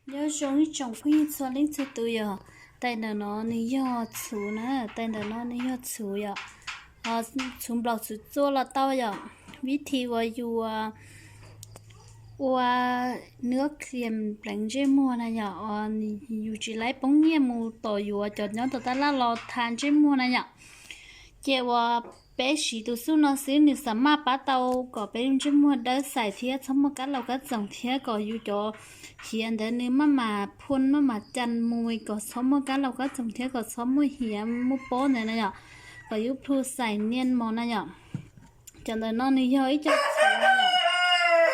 Nyob zoo ib tsoom phooj ywg txhua leej txhua tus yom. Tais ntawm no nws yog txhuv na, tais ntawm no nws yog txhuv yom. Txhuv nplaum txhuv txua los tau yom. Vib thim uas yus ua nws ob khliam pleev ntsej muag na yom, yus tsis laib poob nyiaj mus tom yuav cov nyob tom tab laj los tha ntsej muag na yom. Ces uas peb siv tus xuj no xwb nws xam maj pab tau kom peb lub ntsej muag dawb xaim thiab txhob muaj kab laus kab txoom thiab kom yus cov hiav ntawd nws maj mam phua maj mam ca mus kom txhob muaj kab laus kab txoom thiab kom txhob muaj hiav muaj pob ntawd na yom, kom yus plhu xaim niaj mos na yom. Cov ntawm no nws yog ib co txhuv na yom.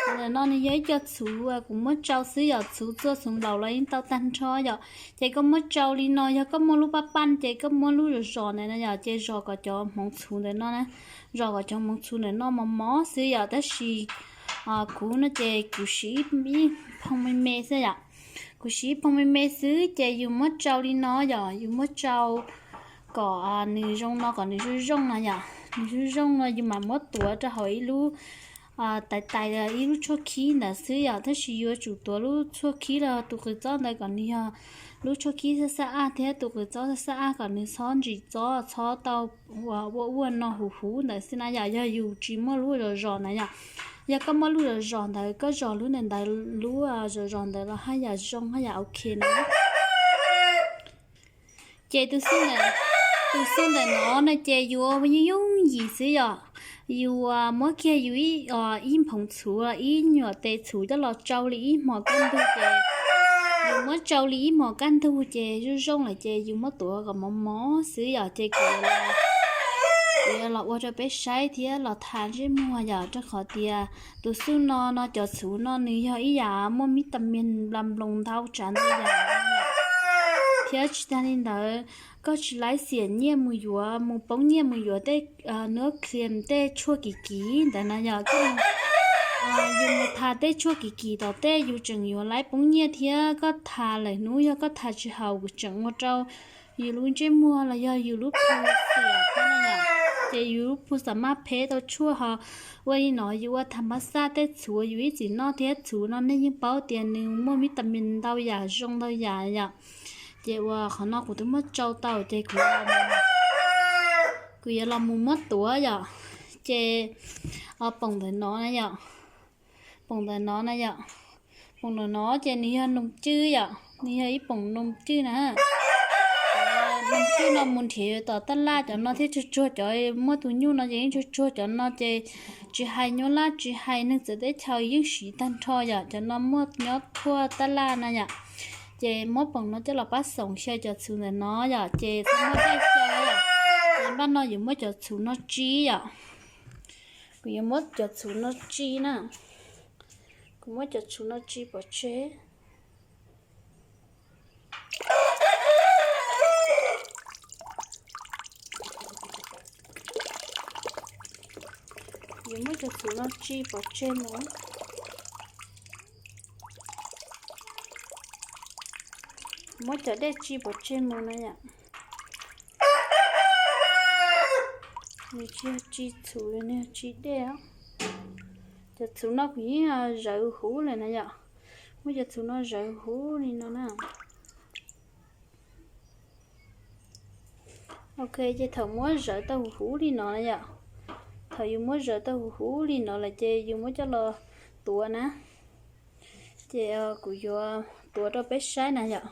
Cov ntawm no nws yog ib co txhuv kuv muab tsau xwb yom, txhuv txua txhuv nplaum los yeej tau tag nrho yom. Ces koj muab tsau li no, yog koj muaj lub paj paj ces koj muab lub zos zos ntawd na yom, ces zos kom cov hmoov txhuv ntawm no na, zos kom cov hmoov txhuv ntawm no mos mos xwb yom, tab sis kuv no ces kuv siv ib phoo me me xwb yom. Kuv siv ib phoo me me xwb ces yus muab tsau li no yom, yus muab tsau kom nws zoo no kom nws zoo zoo no yom, nws zoo zoo no yus mam muab tuav rau hauv ib lub tais tais ib lub tshuaj khib ntawd xwb yom, tab sis yuav tsum tuav lub tshuaj khib los tus qws txob ntawd kom nws yog lub tshuaj khib xab xab aj thiab tus qws txob xab xab aj kom nws txhob ntsim txob txhob tau ua ua no huv huv ntawd xwb na yom, yog yus tsis muaj lub zos zos na yom. Yog koj muaj lub zos zos ntawd koj zos lub ntawd ntawd lub zos zos ntawd los haj yam zoo haj yam ok na. Ces tus xuj ntawm no ces yuav yooj yooj yim xwb yom. Yus muab kiag yus ib nphoov txhuv ib nyuam tes txhuv coj los tsau li ib hmos kaj ntug ces, yus muab tsau li ib hmos kaj ntug ces zoo zoo lawm ces yus muab tuav kom mos mos xwb yom, ces kuv yuav los ua rau peb saib thiab los tha ntsej muag yom, rau qhov tias tus xuj no no cov txhuv no nws yog ib yam muaj vitamin nplas nploos ntau tsav ntau yam. Thiab tsis tag li ntawd, koj tsis laib xiam nyiaj mus yuav mus poob nyiaj mus yuav tej nuab khliam tej tshuaj kim kim ntawd na yom, yus mus tha tej tshuaj kim kim tom tej yus tseem yuav laib poob nyiaj thiab koj tha lawm hnub yog koj tha tsis haum tseem ua rau yus lub ntsej muag los yog yus lub plhu xiam thiab na yom, ces yus lub plhu xam maj phem tau tshuaj ho. Ua li no yus ua tham mab xaj tej txhuv yus ib txwm noj thiab txhuv no nej yeej paub tias nws muaj vitamin ntau yam zoo ntau yam yom. Ces uas qhov no kuv twb muab tsau tau ces kuv, kuv yuav los mus muab tuav yom. Ces poom ntawm no na yom, poom ntawm no na yom, poom ntawm no ces nws yog noos cwj yom, nws yog ib poom noos cwj na. Noos cwj no mus nrhiav tom tab laj cov no thiab tsuag tsuag cov muaj tus nyuj no ces yeej tsuag tsuag cov no ces tsis hais nyuaj laj tsis hais neeg txawv teb chaws yeej siv tag nrho yom, cov no muaj nyob thuaj tab laj na yom. Ces muab poom no coj los pab xoom xyaw cov txhuv ntawm no yom, ces txhob muab dej xyaw yom. Ces npaj no yuav muab cov txhuv no tsib yom. Kuv yuav muab cov txhuv no tsib na. Kuv muab cov txhuv no tsib pov tseg. Yuav muab cov txhuv no tsib pov tseg mus. Muab cov dej tsib pov tseg mus na yom. Nws tsis yog tsib txhuv, nws yog tsib dej os. Cov txhuv no kuv yeej zawv huv lawm na yom. Muab cov txhuv no zawv huv li no na. Ok, ces thaum muab zawv tau huv huv li no na yom, thaum yus muab zawv tau huv huv li no lawm ces yus muab coj los tuav na. Ces kuv yuav tuav rau peb saib na yom.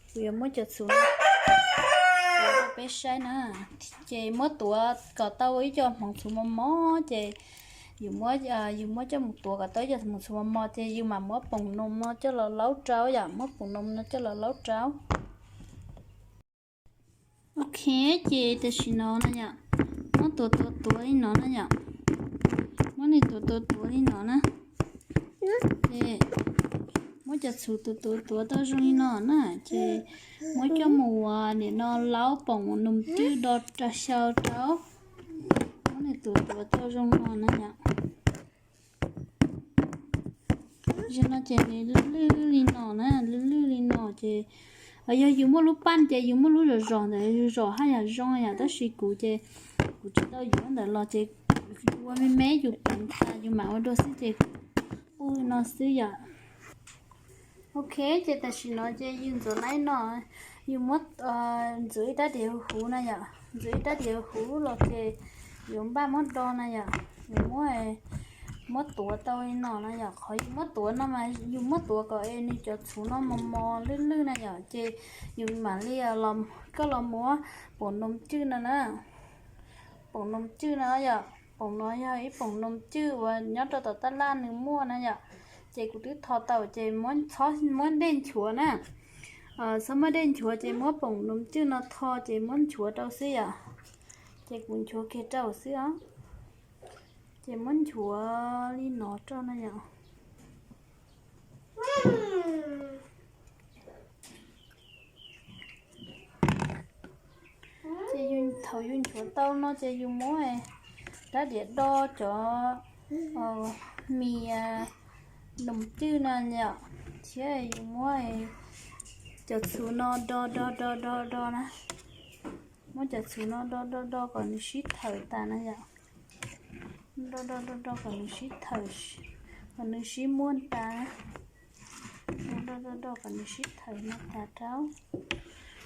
Kuv yuav muab cov txhuv no tuav rau peb saib na. Ces muab tuav kom tau ib co hmoov txhuv mos mos ces yus muab, yus muab coj mus tuav kom tau ib co hmoov txhuv mos mos ces yus mam muab poom noos no coj los laub rau yom, muab poom noos no coj los laub rau. Ok, ces tam sim no na yom, muab tuav tuav tuav li no na yom, muab nws tuav tuav tuav li no na. Ces muab cov txhuv tuav tuav tuav tau zoo li no na, ces muab coj mus ua nim no laub poom noos cwj do xyaw rau. Muab nws tuav tuav tau zoo no na yom. Zaum no ces nws lwj lwj li no na, lwj lwj li no ces yog yus muaj lub paj ces yus muaj lub zos zos ntawd yus zos haj yam zoo yom, tab sis kuv ces kuv tsis tau yuav ntawd los ces ua me me yus pleev tas yus mam ua dua xwb ces ua no xwb yom. Ok, ces tam sim no ces yus ntxuav laib no, yus muab ntxuav ib rab diav huv huv na yom, ntxuav ib rab diav huv huv los ces yuav npaj muab do na yom, yuav muab, muab tuav tau li no na yom. Qhov yus muab tuav no mas yus muab tuav kom es nws cov txhuv no mos mos lwj lwj na yom, ces yus mam li, koj los muab poom noom cwj no na, poom noom cwj no yom, poom no yog ib poom noom cwj uas nyob rau tom taj laj nws muaj na yom. Ces kuv twb tho tau ces txhob muab dej nchuav na, txhob muab dej nchuav ces muab poom noom cwj no tho ces muab nchuav rau xwb yom. Ces kuv nchuav kiag rau xwb os. Ces muab nchuav li no rau na yom. Ces thaum yus nchuav tau no ces yus muab rab diav do cov mis noom cwj no yom, thiab yus muab cov txhuv no do do do do do na, muab cov txhuv no do do do kom nws sib thawm tas na yom, do do do do kom nws sib thawm, kom nws sib muab tas, do do do kom nws sib thawm no tas rau.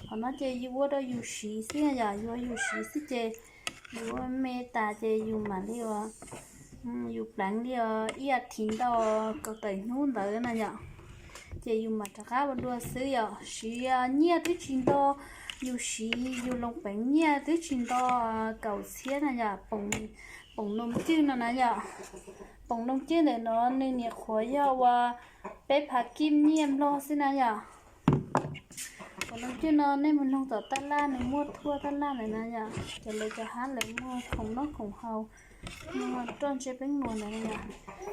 Qhov no ces yus ua rau yus siv xwb yom, yus ua yus siv xwb ces yus ua me tas ces yus mam li ua, yus pleev li ib as thiv ntau kaum tawm hnub ntawd na yom, ces yus mam rov qab ua dua xwb yom. Siv nyiaj twb tsis nto, yus siv yus loo peev nyiaj twb tsis nto kaum txhiab na yom, poom noom cwj no na yom. Poom noom cwj ntawm no nws nyuam qhuav yog ua peb phav kib nyiaj nplog xwb na yom. Poom noom cwj no nej mus noog tom taj laj nws muaj thuaj taj laj ntawd na yom, ces lawv cov hab lawv muaj khoom noj khoom haus, muaj roj ntse peeb nuam ntawd na yom.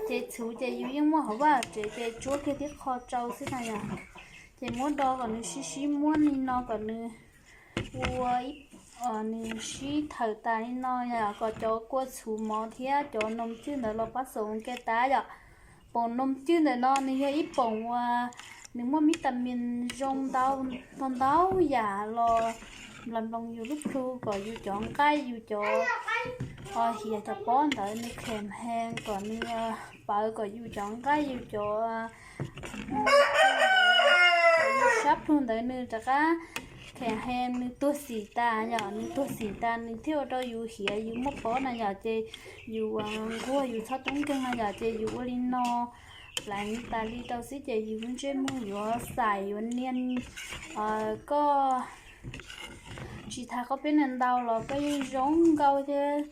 Ces txhuv ces yus yeej muaj hauv vaj hauv tsev ces tsuab kiag tib qho rau xwb na yom. Ces muab do kom nws sib sib muab li no kom nws ua, nws sib thawm tas li no yom, kom cov kua txhuv mov thiab cov noom cwj ntawd los pab xoom ke tas yom. Poom noom cwj ntawm no nws yog ib poom uas nws muaj vitamin zoo ntau, ntau ntau yam los nplas nploos yus lub plhu kom yus cov nqaij yus cov hiav cov pob ntawd nws khem hees kom nws pawv kom yus cov nqaij yus cov sab plhu ntawd nws rov qab khem hees nws tuag xim tas yom, nws tuag xim tas nws thiaj ua rau yus hiav yus muaj pob na yom, ces yus nquag yus txhob tub nkeeg na yom, ces yus ua li no pleev tas li rau xwb ces yus lub ntsej muag yuav xaim yuav niag koj tsis thaij qhov peb niag ntau los koj yeej zoo nkauj thiab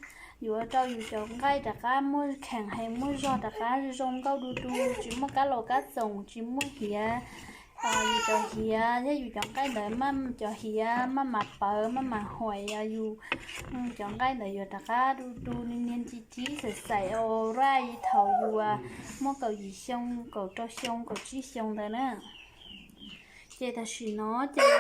yuav rau yus cov nqaij rov qab muaj khem hees muaj zog rov qab zoo nkauj du du, tsis muaj kab laus kab txoom tsis muaj hiav. Yus cov hiav thiab yus cov nqaij ntawd maj cov hiav maj mam pawv maj mam huam yus cov nqaij ntawd yuav rov qab du du niag niag ci cib xaim xaim au raj thaum yus muaj kaum yim xyoo kaum rau xyoo kaum tsib xyoo ntawd na. Ces tam sim no ces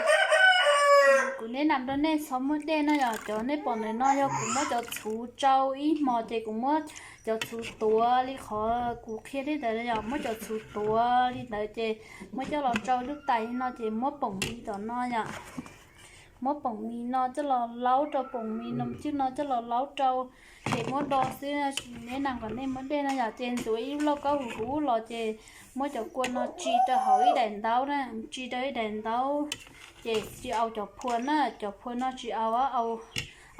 kuv neb nam rau nej txhob muab dej no yom, cov nej pom ntawm no yog kuv muab cov txhuv tsau ib hmos ces kuv muab cov txhuv tuav li qhov kuv qhia nej ntawd yom, muab cov txhuv tuav li ntawd ces muab coj los tsau lub tais no ces muab poom mis tom no yom. Muab poom mis no coj los laub rau, poom mis noom cwj no coj los laub rau, ces muab do xwb, neb nam kom nej muab dej no yom, ces ntxuav ib lauj kaub huv huv los ces muab cov kua no tsis rau hauv ib daim ntaub na, tsis rau ib daim ntaub, ces tsis au cov phua na, cov phua no tsis au,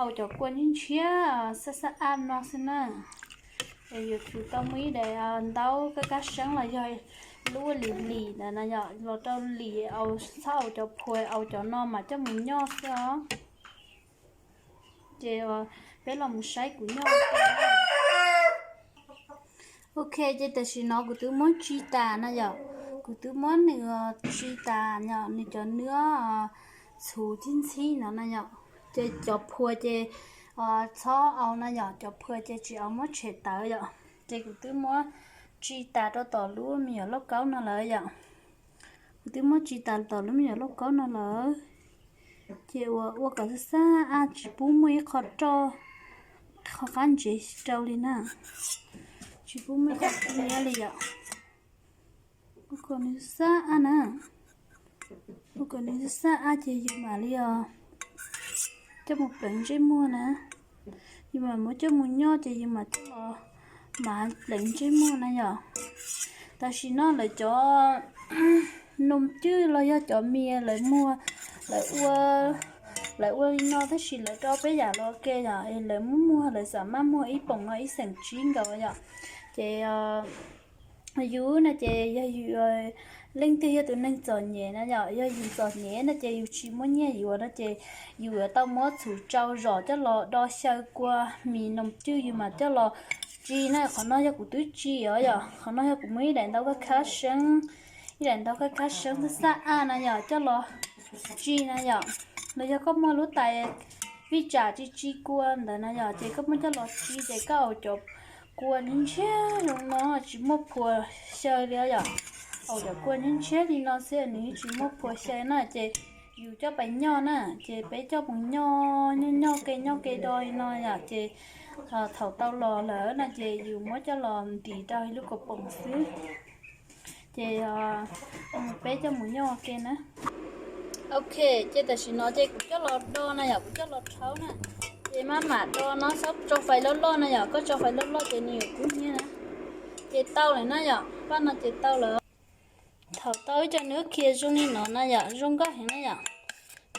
au cov kua ntshiab ntshiab xab xab ab no xwb na. Es yuav tsum tau muaj ib daim ntaub kab kab seeb los yog lub ua lim lim ntawd na yom, los rau lim, txhob au cov phua, au cov no mas coj mus nyoj xwb os. Ces peb los mus saib kuv nyoj. Ok, ces tam sim no kuv twb muab tsi tas na yom, kuv twb muab nws tsi tas yom, nws cov nws txhuv tib ntxhib no na yom. Ces cov phua ces txhob au na yom, cov phua ces tsis au muab tshem tawv yom. Ces kuv twb muab tsi tas rau tom lub me nyuam lauj kaub no lawm yom. Kuv twb muab tsi tas tom lub me nyuam lauj kaub no lawm. Ces ua ua kom xab xab ab tsis pub muaj ib qho roj, qhov qab ntsev rau li na. Tsis pub muaj ib qho roj li yom. Ua kom nws xab ab na. Ua kom nws xab ab ces yus mam li os coj mus pleev ntsej muag na. Yus mam muab coj mus nyoj ces yus mam coj los mas pleev ntsej muag na yom. Tam sim no lawv cov Num cwj los yog cov mis lawv muag, lawv ua, lawv ua li no tab sis lawv rau peb yam los ke yom, es lawv muab muag, lawv xam maj muag ib poom no ib xeem tsib nkaus yom. Ces yus no ces yog yus, leej twg yog tus neeg txom nyem na yom, yog yus txom nyem no ces yus tsis muaj nyiaj yuav no ces yus yuav tau muab txhuv tsau zom coj los do xyaw kua mis num cwj yus mam coj los tsi na. Qhov no yog kuv twb tsi os yom, qhov no yog kuv muab ib daim ntaub khab khab seeb, ib daim ntaub khab khab seeb xab xab a na yom, coj los tsi na yom. Los yog koj muaj lub tais vij tsam tsi tsi kua ntawd na yom, ces koj muab coj los tsi ces koj aus cov kua ntshiab ntshiab zoo no tsis muaj phua xyaw li yom. Aus cov kua ntshiab ntshiab li no xwb nws tsis muaj phua xyaw na, ces yus coj pais nyoj na, ces peb coj mus nyoj nyoj nyoj ke nyoj ke do li no yom, ces thaum tau los lawm no ces yus muab coj los ntim rau ib lub kaus poom xwb. Ces peb coj mus nyoj ke na. Ok, ces tam sim no ces kuv coj los do na yom, kuv coj los rhaub na. Ces maj mam do no, txhob tso fais loj loj na yom, koj tso fais loj loj ces nws yuav kub hnyiab na. Ces tau lawm na yom, paj no ces tau lawm. Thaum tau ib co hnub khiav zoo li no na yom, zoo nkauj heev na yom.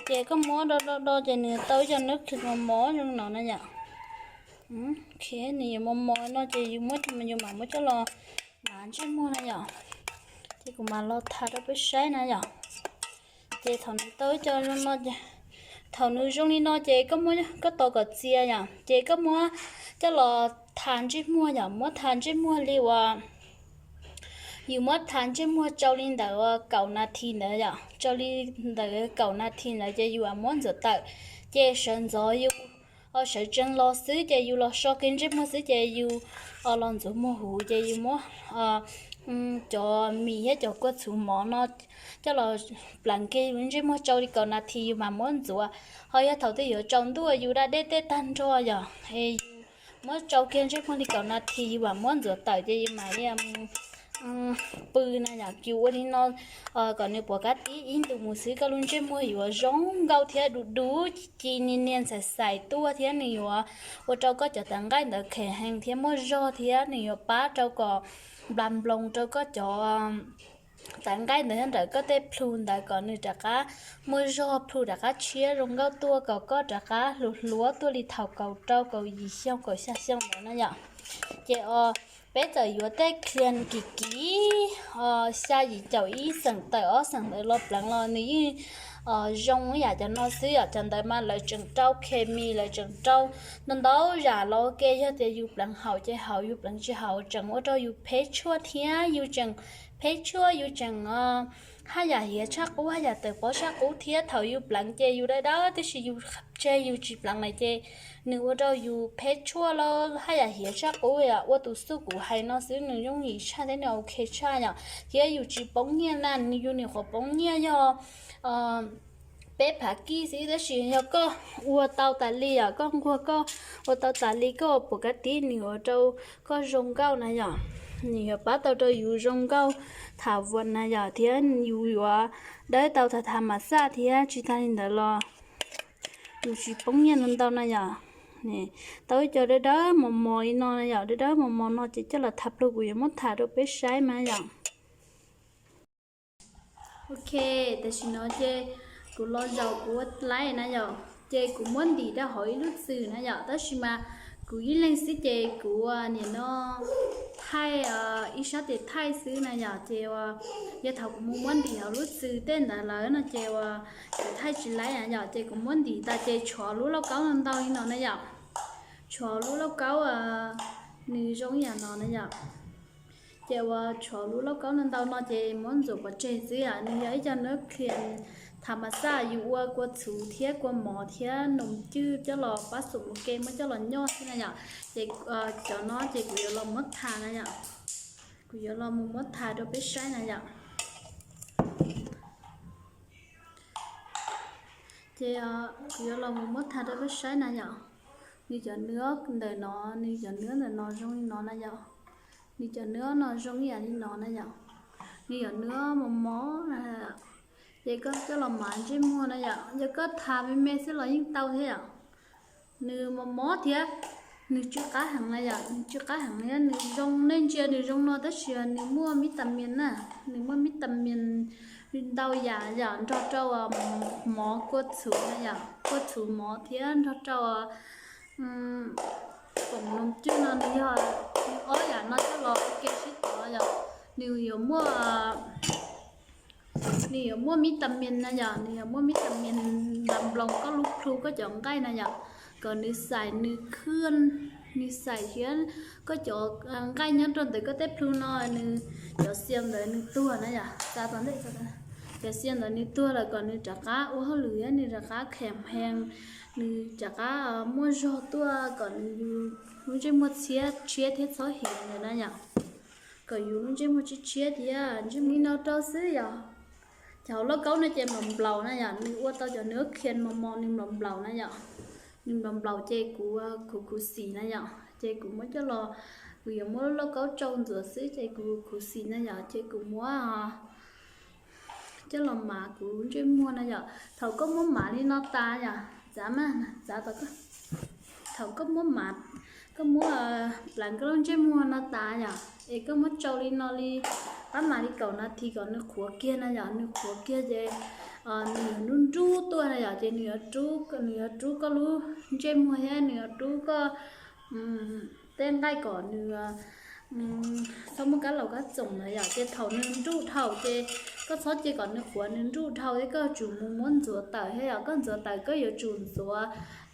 Ces koj muab do do do ces nws tau ib co hnub khiav mos mos zoo no na yom. Khiav nws yuav mos mos no ces yus muab, yus mam muab coj los hnav ntsej muag na yom. Ces kuv mam los tham rau peb saib na yom. Ces thaum nws tau ib co zoo no, thaum nws zoo li no ces koj muab, koj tos kom txias yom, ces koj muab coj los hnav ntsej muag yom, muab hnav ntsej muag li uas yus muab hnav ntsej muag tsau li ntawm kaum nas this ntawd yom, tsau li ntawm kaum nas this ntawd ces yus muab ntxuav tawm, ces sawv ntxov yus sawv tsees los xwb ces yus los so kiag ntsej muag xwb ces yus los ntxuav muag huv ces yus muab cov mis thiab cov kua txhuv mov no coj los pleev kiag yus ntsej muag tsau li kaum nas this yus mam muab ntxuav. Ho yog thaum twg yuav tsaus ntuj yus da dej tej tag nrho yom, es yus muab tsau kiag ntsej muag li kaum nas this yus mam muab ntxuav tawm ces yus mam li pw na yom. Yus ua li no kom nws puas kab tib ib ntus mus xwb koj lub ntsej muag yuav zoo nkauj thiab du du ci ci niag niag ntxhais xais tuaj thiab nws yuav ua rau koj cov tawv nqaij ntawd khem heev thiab muaj zog thiab nws yuav pab rau kom nplas nploos rau koj cov tawv nqaij ntawd nrog ntawm koj tej plhu ntawd kom nws rov qab muaj zog, plhu rov qab tshiab zoo nkauj tuaj kom koj rov qab hluas hluas tuaj li thaum kaum rau kaum yim xyoo kaum xya xyoo ntawd na yom. Ces peb txawm yuav tej client kim kim xya yim caum ib xeem tawm ob xeem ntawd los pleev los nws yeej zoo ib yam cov no xwb yom. Cov ntawd mas lawv tseem rau khes mis, lawv tseem rau ntau ntau zam los ua ke, yog tias yus pleev haum ces haum, yus pleev tsis haum tseem ua rau yus pheb tshuaj thiab yus tseem pheb tshuaj, yus tseem haj yam hiav tshaj qub, haj yam tawm pob tshaj qub thiab. Thaum yus pleev ces yus dawb dawb tib si, yus tseg yus tsis pleev lawm ces nws ua rau yus pheb tshuaj los haj yam hiav tshaj qub. Ua tus xub kuv hais no xwb nws yooj yim tshaj thiab nws ok tshaj yom, thiab yus tsis poob nyiaj na, yus nyuam qhuav poob nyiaj yog peb phav kij xwb. Tab sis yog koj ua tau tas li yom, koj nquag koj ua tau tas li koj puas kab tib nws yuav rau koj zoo nkauj na yom. Nws yuav pab tau rau yus zoo nkauj tham vas na yom, thiab yus yuav dawb tau tham tham mas xaj thiab. Tsis tas li ntawd los yus tsis poob nyiaj ntau ntau na yom. Tau ib co dawb dawb mos mos li no na yom, dawb dawb mos mos no ces coj los tham plhu, kuv yuav muab tham rau peb saib mas yom. Ok, tam sim no ces kuv los zaum kuv ua laib na yom, ces kuv muab ntim rau hauv ib lub txwm na yom, tab sis mas kuv ib leeg xwb ces kuv nim no thaij ib sab tes thaij xwb na yom, ces yog thaum kuv mus muab ntim hauv lub txwm tej ntawd lawm no ces ua kuv thaij tsis laib na yom, ces kuv muab ntim tas ces tshuav lub lauj kaub ntau ntau li no na yom, tshuav lub lauj kaub nws zoo ib yam no na yom. Ces ua tshuav lub lauj kaub ntau ntau no ces muab ntxuav pov tseg xwb yom. Nws yog ib co nab khias tham mas xaj, yus ua kua txhuv thiab kua mov thiab num cwj coj los pab xum ua ke muab coj los nyoj xwb na yom. Ces cov no ces kuv yuav los muab tha na yom, kuv yuav los mus muab tha rau peb saib na yom. Ces kuv yuav los mus muab tha rau peb saib na yom. Nws cov nab ntawm no, nws cov nab ntawm no zoo li no na yom. Nws cov nab no zoo ib yam li no na yom. Nws cov nab mos mos na, ces koj coj los mav ntsej muag na yom. Yog koj tha me me xwb los yeej tau thiab yom. Nws mos mos thiab, Nws tsw qab heev na yom, nws tsw qab heev thiab nws zoo, nej ntsia nws zoo no tab sis nws muaj vitamin na, nws muaj vitamin ntau yam yom, nrog rau mov kua txhuv na yom, kua txhuv mov thiab nrog rau poom noos cwj no nws yog, nws ob yam no coj los ua ke sib tov yom. Nws yuav muaj, nws yuav muaj vitamin na yom, nws yuav muaj vitamin nplas nploos koj lub plhu koj cov nqaij na yom, kom nws xais nws khwj, nws xais thiab koj cov nqaij nyob rau ntawm koj tej plhu no nws, cov xiaus ntawd nws tuag na yom, cov xiaus ntawd nws tuag lawm kom nws rov qab ua hauj lwm thiab nws rov qab khem hees, nws rov qab muaj zog tuaj kom nws yus lub ntsej muag tshiab tshiab thiab txhob hiav ntawd na yom. Kom yus lub ntsej muag tshiab tshiab thiab ntsej muag li no rau xwb yom. Cov hauv lauj kaub no ces nplaum nplaum na yom, nws ua tau cov nws khian mos mos nws nplaum nplaum na yom. Nws nplaum nplaum ces kuv khuv khuv xim na yom, ces kuv muab coj los, kuv yuav muab lauj kaub tsau ntxuav xwb ces kuv khuv xim na yom, ces kuv muab coj los mav kuv ntsej muag na yom. Thaum koj muab mav li no tas yom, txav mas txav tau, thaum koj muab mav, koj muab plav koj lub ntsej muag no tas yom, es koj muab tsau li no li, pab mas li kaum nas this kom nws qhuav kiag na yom, nws qhuav kiag ces nws yuav nruj nruj tuaj na yom, ces nws yuav rub, nws yuav rub koj lub ntsej muag thiab nws yuav rub koj tej nqaij kom nws txhob muaj kab laus kab txoom na yom. Ces thaum nws nruj dhau ces koj txhob cia kom nws qhuav, nws nruj dhau thiab koj yuav tsum mus muab ntxuav tawm thiab yom. Koj ntxuav tawm koj yuav tsum ntxuav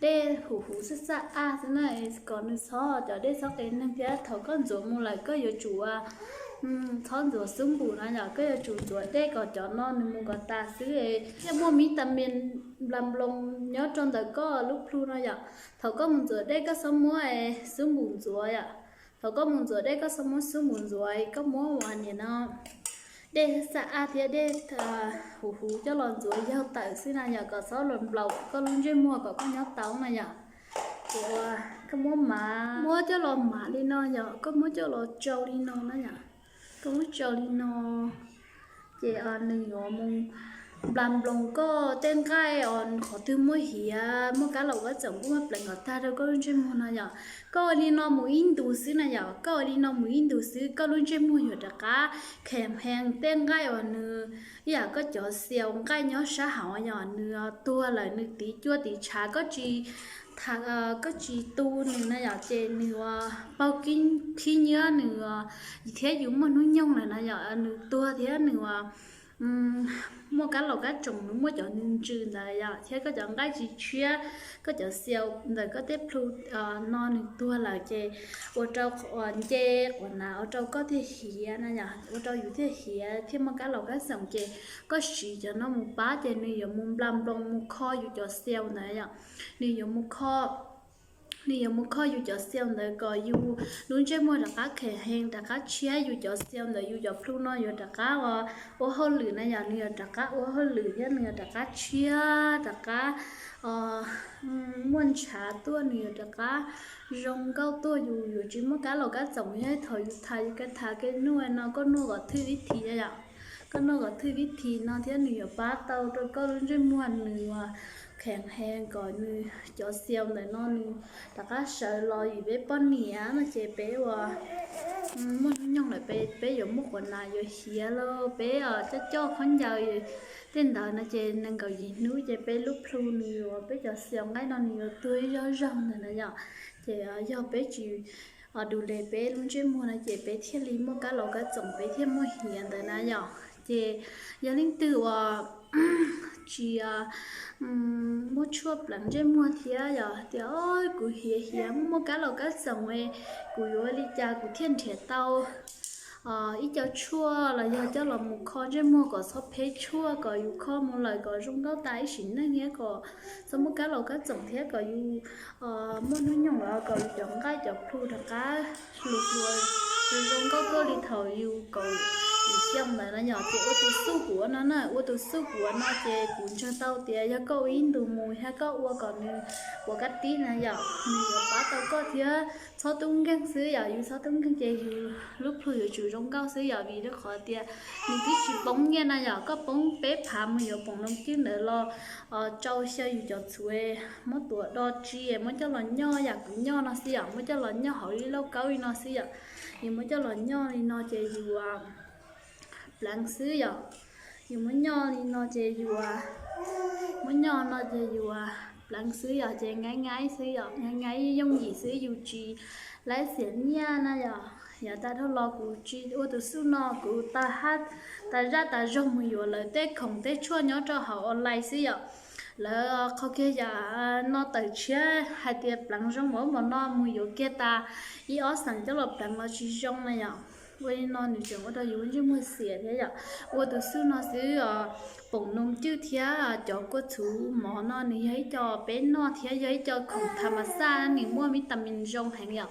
dej huv huv xab xab aj xwb na, kom nws txhob, cov dej txhob qe neeg thiab. Thaum koj ntxuav mus lawm koj yuav tsum txhob ntxuav xub npum na yom, koj yuav tsum ntxuav dej kom cov no nws mus kom tas xwb thiaj muaj vitamin nplas nploos nyob rau ntawm koj lub plhu no yom. Thaum koj mus ntxuav dej koj txhob muab xub npum ntxuav yom. Thaum koj mus ntxuav dej koj txhob muab xub npum ntxuav, koj muab ua niam no dej xab aj thiab dej huv huv coj los ntxuav yaug tawm xwb na yom, kom txhob los nplaum koj lub ntsej muag kom koj nyob tau na yom. Ces ua, koj muab mav, muab coj los mav li no yom, koj muab coj los tsau li no na yom. Koj muab tsau li no ces nws yuav mus nplas nploos koj tej nqaij os, qhov twg muaj hiav, muaj kab laus kab txoom, muaj pleev kom tag rau koj lub ntsej muag no yom. Koj ua li no mus ib ntus xwb na yom, koj ua li no mus ib ntus xwb koj lub ntsej muag yuav rov qab khem hees. Tej nqaij uas nws ib yam koj cov xiaus nqaij nyob sab hauv yom, nws tuag lawm, nws tiv cuaj tiv tshav, koj tsis, koj tsis tu nws na yom, ces nws ua paug khib nyiab nws thiab yus muaj hnub nyoog lawm na yom, nws tuag thiab nws ua muaj kab laus kab txoom, nws muaj cov nws ntsws ntawd yom, thiab koj cov nqaij tsis tshiab, koj cov xiaus ntawm koj tej plhu no nws tuag lawm ces ua rau nce quav nav ua rau koj thiaj hiav na yom, ua rau yus thiaj hiav thiaj muaj kab laus kab txoom. Ces koj siv cov no mus pab ces nws yuav mus nplas nploos mus kho yus cov xiaus ntawd yom, nws yuav mus kho nws yuav mus kho yus cov xiaus ntawd kom yus lub ntsej muag rov qab khem hees, rov qab tshiab. Yus cov xiaus ntawd, yus cov plhu no yuav rov qab ua hauj lwm na yom, nws yuav rov qab ua hauj lwm thiab nws yuav rov qab tshiab, rov qab muaj ntshav tuaj, nws yuav rov qab zoo nkauj tuaj, yus yuav tsis muaj kab laus kab txoom thiab. Thaum yus tham yus ka tham kev nuaj no, koj nuaj kom thwj vib thim yom, koj nuaj kom thwj vib thim no thiab nws yuav pab tau rau koj lub ntsej muag nws ua khem hees, kom nws cov xiaus ntawm no nws rov qab sawv los yim peb poj niam no ces peb ua muaj hnub nyoog lawm peb, peb yuav muaj quav nav yuav hiav lauj, peb coj coj khaub ncaws tej ntawd no ces nees nkaum yim hnub ces peb lub plhu nws yuav, peb cov xiaus nqaij no nws yuav tuag ib zaug zaug ntawd na yom. Ces yog peb tsis du les peb lub ntsej muag no ces peb thiaj li muaj kab laus kab txoom, peb thiaj muaj hiav ntawd na yom. Ces yog leej twg uas tsis muaj tshuaj pleev ntsej muag thiab yom, tias kuv hiav hiav muaj kab laus kab txoom, kuv yuav li cas kuv thiaj nrhiav tau ib co tshuaj los yog coj los mus kho ntsej muag kom txhob phem tshuaj, kom yus kho mus lawm kom zoo nkauj tas ib sim neej thiab kom txhob muaj kab laus kab txoom thiab kom yus muaj hnub nyoog los kom yus cov nqaij cov plhu rov qab hluas hluas zoo nkauj tuaj li thaum yus kaum Xyoo ntawd no yom, ces ua tus xuj kuv ua no na, ua tus xuj kuv ua no ces kuv ntseeg tau tias yog koj ua ib ntus mus thiab koj ua kom nws puas kab tib na yom, nws yuav pab tau koj thiab. Txhob tub nkeeg xwb yom, yus txhob tub nkeeg ces yus lub plhu yuav tsum zoo nkauj xwb yom, vim rau qhov tias nws twb tsis poob nyiaj na yom, koj poob peb phav mus yuav poom noo cwj ntawd los rau xyaw yus cov txhuv, muab tuav do tsi, muab coj los nyoj yam kuv nyoj no xwb yom, muab coj los nyoj hauv ib lauj kaub li no xwb yom. Yus muab coj los nyoj li no ces yus pleev xwb yom. Yus muab nyoj li no ces yus, muab nyoj no ces yus pleev xwb yom, ces ngai ngai xwb yom, ngai ngai yooj yim xwb, yus tsis laib xiam nyiaj na yom. Yav tas dhau los kuv tsis ua tus xuj no, kuv tas hab tas zaj tas zog mus yuav lawv tej khoom tej tshuaj nyob rau hauv online xwb yom. Lawv qhau kiag yam no tawm tshiab hais tias pleev zoo npaum npaum no mus yuav kiag tas ib ob xeem coj los pleev los tsis zoo na yom. Ua li no nws tseem ua rau yus lub ntsej muag xiam thiab yom. Ua tus xuj no xwb os. Poom noo cwj thiab cov kua txhuv mov no nws yog ib co peb noj thiab yog ib co khoom tha mas xaj, nws muaj vitamin zoo heev yom.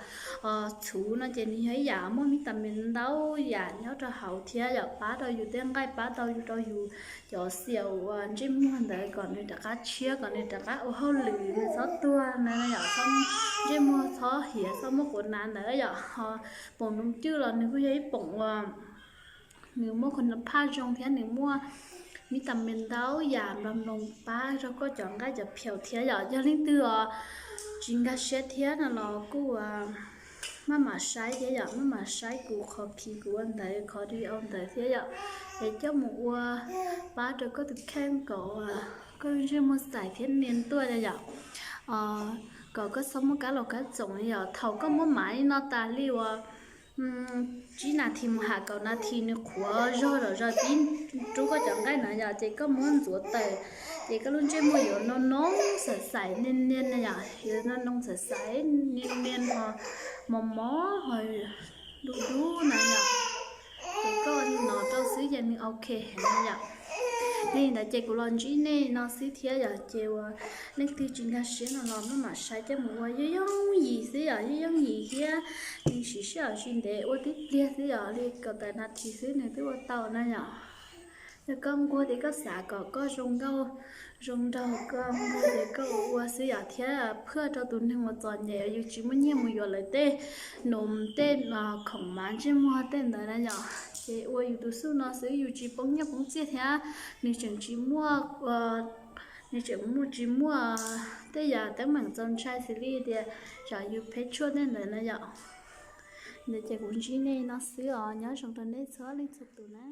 Txhuv no ces nws yog ib yam muaj vitamin ntau yam nyob rau hauv thiab yom, pab rau yus tej nqaij, pab tau yus rau yus cov xiam uas ntsej muag ntawd kom nws rov qab tshiab, kom nws rov qab ua hauj lwm, nws txhob tuag na yom, ntsej muag txhob hiav, txhob muaj quav nav ntawd yom. Poom noo cwj los nws kuj yog ib poom uas nws muaj khun phaj zoo thiab nws muaj vitamin ntau yam nploos nploos pab rau koj cov nqaij cov pheus thiab yom. Yog leej twg os tsis nkag siab thiab no los kuj maj mam saib thiab yom, maj mam saib kuv qhov khiv kuv ua ntawd, qhov video ntawd thiab yom, es coj mus ua pab rau koj tus kheej kom koj lub ntsej muag xais thiab nias tuaj na yom. Kom koj txhob muaj kab laus kab txoom yom. Thaum koj muab mav li no tas li uas tsib nas this mus ham kaum nas this nws qhuav zog lawm zog tib rub koj cov nqaij na yom, ces koj muab ntxuav tawm, ces koj lub ntsej muag yuav noo noo xaim xaim nias nias na yom, yuav noo noo xaim xaim nias nias ho mos mos ho dub dub na yom. Ces koj ua li no rau xwb ces nws ok heev na yom. Li ntawd ces kuv los ntsib nej no xwb thiab yom, ces uas leej twg tsis nkag siab no los maj mam saib coj mus ua, yooj yooj yim xwb yom, yooj yooj yim thiab nws siv sij hawm tsis ntev, ua tib pliag xwb yom, li kaum tawm nas this xwb nws twb ua tau na yom. Yog koj nquag ces koj xav kom koj zoo nkauj zoo nraug, koj nquag ces koj ua ua xwb yom, thiab phwaj rau tus neeg uas txom nyem, yus tsis muaj nyiaj mus yuav lawv tej num tej khoom mav ntsej muag tej ntawd na yom. Ces ua yus tus xuj no xwb, yus tsis poob nyiaj poob txiaj thiab nws tseem tsis muaj, nws tseem muaj tsis muaj tej yam teeb meem txaus ntshai xws li tias tsam yus phem tshuaj tej ntawd na yom. Ntawd ces kuv ntsib nej no xwb os, nyob zoo rau nej txhua leej txhua tus na.